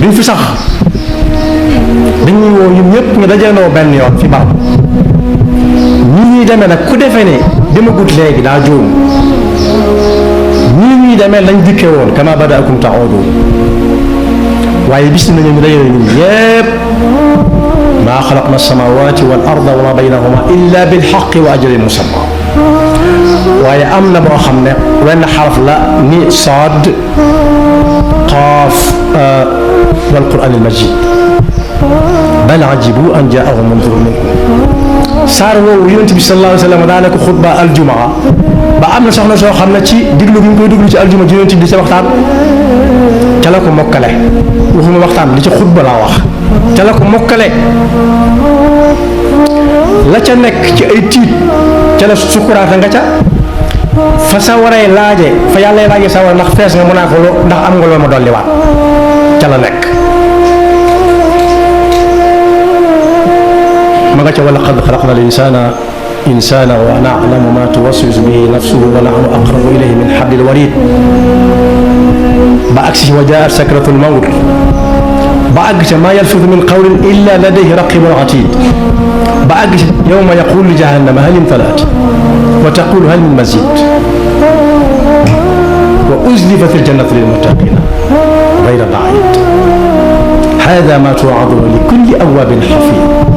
duñ fi sax dañuy woo ñun ñëpp ñu dajaloo benn yoon fi barab ñii ñuy demee nag ku defee ne demagut léegi daa juum ñii ñuy demee lañ dikkee woon kama badaakum ta'uudun waaye bis nañu ñu dajale ñun ñëpp maa xalaqna as-samaawaati wal arda wa maa baynahuma illa bil haqqi wa ajalin musamma waaye am na boo xam ne wenn xaraf la ni saad qaaf wal qur'aan al majid bal ajibu an jaahum mundirun minhum saar woowu yonent bi sallallahu alayhi wa sallam daanaka xutba aljumaa ba am na soxna soo xam ne ci diglu bi ñu koy diglu ci aljuma ci yonent bi di sa waxtaan ca la ko mokkale waxuma waxtaan li ci xutba laa wax ca la ko mokkale la ca nekk ci ay tiit ca la sukkuraata nga ca fa sa waree laaje fa yàlla laaje sa war ndax fees nga mën naa ko ndax am nga loo ma dolliwaat ca la nekk ma nga ca wala qad xalaqna al insana wa na'lamu ma tuwaswisu bihi nafsuhu wa nahnu aqrabu ilayhi min hablil warid ba agsi wa jaat sakratul mawt ba àgg ca maa yalfidu min qawlin illa ladayhi raqibun atid ba àgg ca yawma yaqulu li jahannama hal imtalaat wa taqulu hal min mazid wa uzlifat al jannatu lil muttaqina ghayra ba'id hada ma tu'aduna li kulli awwabin hafiz